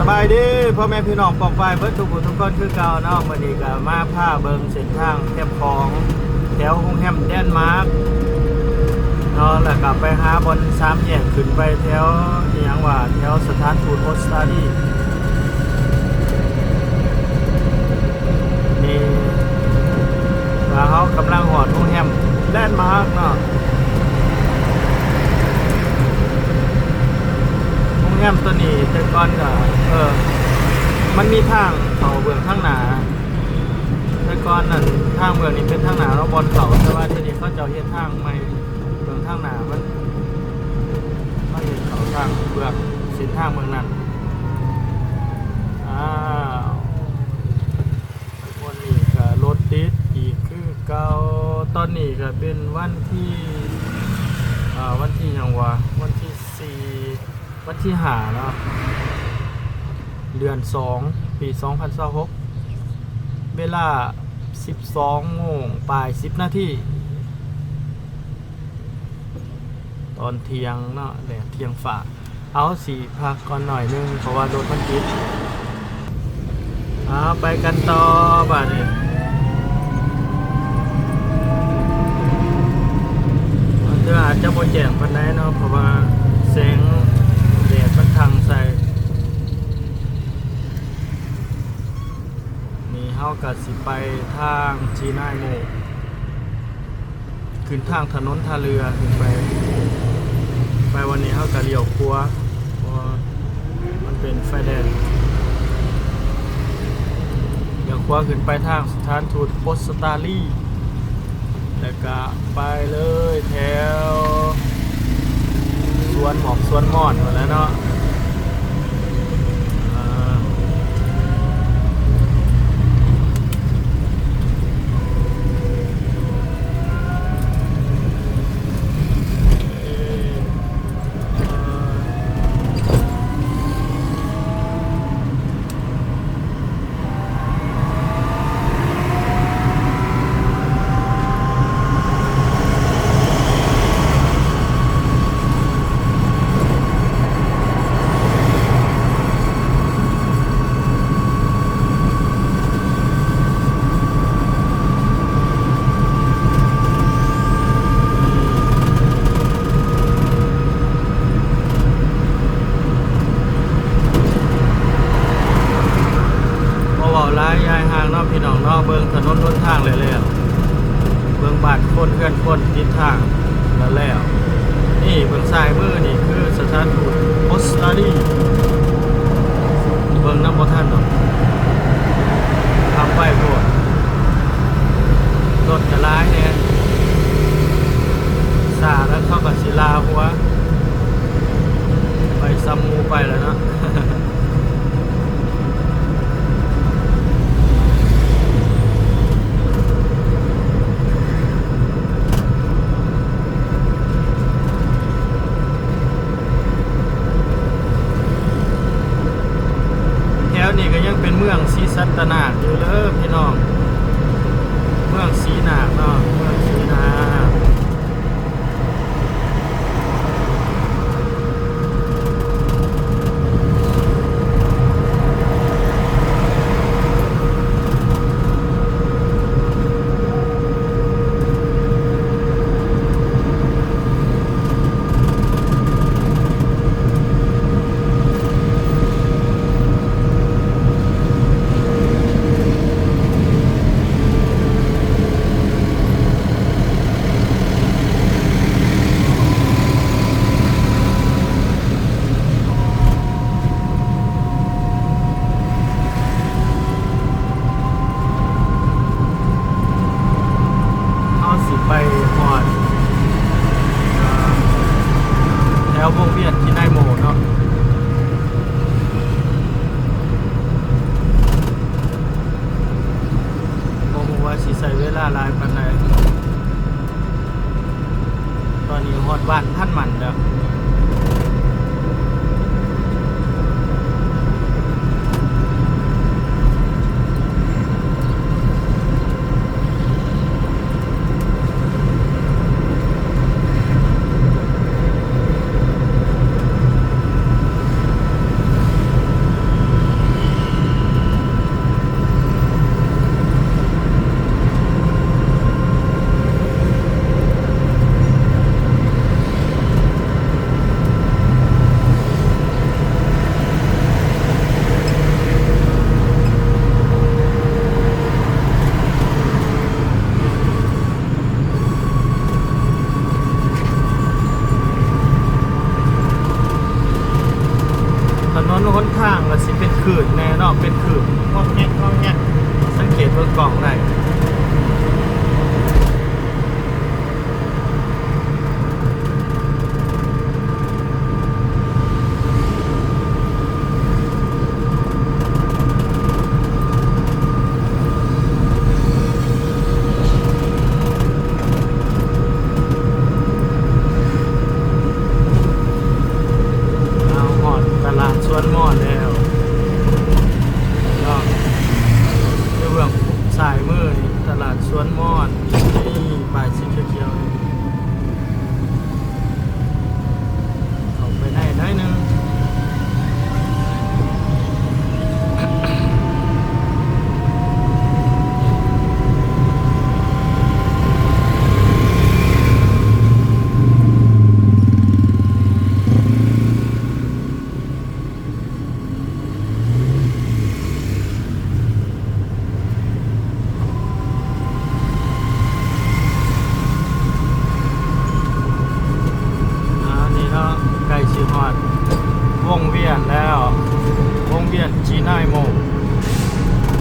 ສະບາຍດີພໍ່ແມ່ພີ່ນ້ອງປ້ອງປາຍເບິດທຸກຜູ້ທຸກຄົນຄືເກົ່າເນາະ. ມື້ນີ້ກໍມາພາເບິ່ງເສັ້ນທາງແຄມຂອງແຖວໂຮງແຮມແດນມາກເນາະ ແລ້ວກໍໄປຫາບ່ອນສາມແຍກຂຶ້ນໄປແຖວອີ່ຫຍັງວ່າ ແຖວສະຖານທູດອົດສະຕາລີ. ນີ້ວ່າເຮົາກຳລັງຮອດໂຮງແຮມແດນມາກເນາະ. ໂຮງແຮມຕົວນີ້ແຕ່ກ່ອນກໍ ເອີ ມັນມີທາງເຂົ້າເບື້ອງທາງໜ້າ. ແຕ່ກ່ອນນັ້ນທາງເບື້ອງນີ້ເປັນທາງໜ້າເນາະ ບ່ອນເຂົ້າ, ແຕ່ວ່າດຽວນີ້ເຂົາເຈົ້າເຮັດທາງໃໝ່ ເບື້ອງທາງໜ້າມັນ ມາເຮັດເຂົ້າທາງເບື້ອງ ເສັ້ນທາງເບື້ອງນັ້ນ. ອ້າວ ທຸກຄົນ ນີ້ກໍລົດຕິດອີກຄືເກົ່າ. ຕອນນີ້ກໍເປັນວັນທີ ອ່າ ວັນທີຫຍັງວະ ວັນທີສີ່ ວັນທີຫ້າເນາະ ເດືອນສອງ ປີສອງພັນຊາວຫົກ ເວລາສິບສອງໂມງປາຍສິບນາທີ ຕອນທ່ຽງເນາະ ແດດທ່ຽງຟ້າ. ເອົາ ຊິພັກກ່ອນໜ້ອຍໜຶ່ງ ເພາະວ່າລົດມັນຕິດ. ເອົາ ໄປກັນຕໍ່ບາດນີ້. ເທື່ອອາດຈະບໍ່ແຈ້ງປານໃດເນາະ ເພາະວ່າແສງແດດມັນທັ່ງໃສ່. ນີ້ເຮົາກໍຊິໄປທາງຊີນາຍໂມ ຂຶ້ນທາງຖະໜົນທ່າເຮືອຂຶ້ນໄປ. ໄປວັນນີ້ເຮົາກໍລ້ຽວຂວາ ເພາະວ່າມັນເປັນໄຟແດງ. ລ້ຽວຂວາຂຶ້ນໄປທາງສະຖານທູດອົດສະຕາລີ ແລ້ວກະໄປເລີຍແຖວສວນໝອກສວນມ່ອນພຸ້ນແຫຼະເນາະ. ອ່າ ບໍ່ເວົ້າຫຼາຍຍາຍຫ່າງເນາະ ພີ່ນ້ອງເນາະ, ເບິ່ງຖະໜົນຫົນທາງແລ້ວໆ ເບິ່ງບ້ານຄົນເຮືອນຄົນຕິດທາງແລ້ວໆ. ນີ້ເບິ່ງຊ້າຍມືນີ້ຄືສະຖານທູດອົດສະຕາລີ. ເບິ່ງນຳບໍ່ທັນດອກ ຂັບໄວໂພດ. ລົດກະຫຼາຍແດ່ ຊ້າແລ້ວເຂົາກະຊິລາຫົວ ໄປສ່ຳໝູ່ໄປແລ້ວເນາະ. ແຖວນີ້ກໍຍັງເປັນເມືອງສີສັດຕະນາກຢູ່ເດີພີ່ນ້ອງ, ເມືອງສີນາກເນາະ ເມືອງສີນາກ. ຖະໜົນຫົນທາງກໍຊິເປັນຄື້ນແດ່ເນາະ ເປັນຄື້ນງອກແງກ ງອກແງກ ສັງເກດເບິ່ງກ້ອງໄດ້. ເຮົາຮອດຕະຫຼາດສວນມອນແລ້ວເນາະ. ຢູ່ເບື້ອງຊ້າຍມືນີ້ຕະຫຼາດສວນມອນ ນີ້ປ້າຍສີຂຽວໆນີ້. ເຂົ້າໄປໄດ້ໜ້ອຍໜຶ່ງ. ອາ ນີ້ເນາະ ໃກ້ຊິຮອດວົງວຽນແລ້ວ ວົງວຽນຈີນາຍໂມ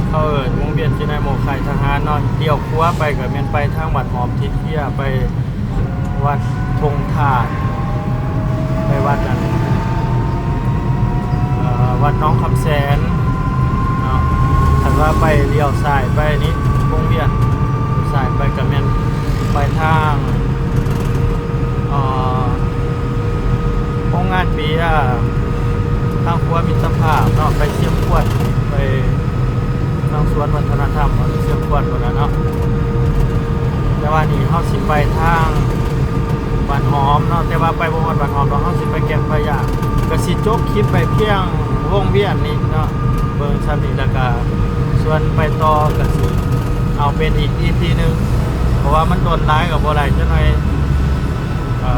ເຂົາເອີ້ນວົງວຽນຈີນາຍໂມ ຄ້າຍທະຫານເນາະ. ລ້ຽວຂວາໄປກໍແມ່ນໄປທາງວັດຫອມທິດເພຍ ໄປ ວັດທົ່ງທາດ ໄປວັດອັນ ເອີ ວັດໜອງຄຳແສນເນາະ. ຄັນວ່າໄປລ້ຽວຊ້າຍໄປນີ້ວົງວຽນ ຊ້າຍໄປກໍແມ່ນໄປທາງ ເອີ ໂຮງງານເບຍ ທາງຂົວມິດຕະພາບເນາະ ໄປຊຽງຂວານ ໄປ ທາງສວນວັດທະນະທຳ ອັນນີ້ຊຽງຂວານພຸ້ນລະເນາະ. ແຕ່ວ່ານີ້ເຮົາຊິໄປທາງບ້ານຫອມເນາະ ແຕ່ວ່າໄປບໍ່ຮອດບ້ານຫອມດອກ ເຮົາຊິໄປແກ່ງພະຍາ ກະຊິຈົບຄລິບໄປພຽງວົງວຽນນີ້ເນາະ ເບິ່ງຊ່ຳນີ້ ແລ້ວກະສ່ວນໄປຕໍ່ກະຊິເອົາເປັນອີກອີພີໜຶ່ງ ເພາະວ່າມັນດົນຫຼາຍກໍບໍ່ໄດ້ ຈັກໜ້ອຍ ເອີ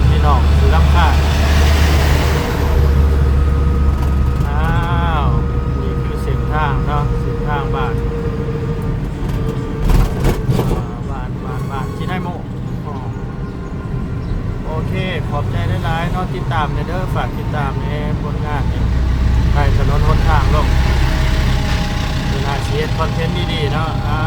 ພີ່ນ້ອງຊິລຳຄານ. ອ້າວ ນີ້ຄືເສັ້ນທາງເນາະ ເສັ້ນທາງບ້ານ ບ້ານ ບ້ານ ບ້ານຈີນາຍໂມ. ໂອເຄ ຂອບໃຈຫຼາຍໆເນາະ ຕິດຕາມແດ່ເດີ ຝາກຕິດຕາມແດ່ ຜົນງານນີ້ ໄປຖະໜົນຫົນທາງລົງ ເວລາຊິເຮັດຄອນເທັນດີໆເນາະ. ອາ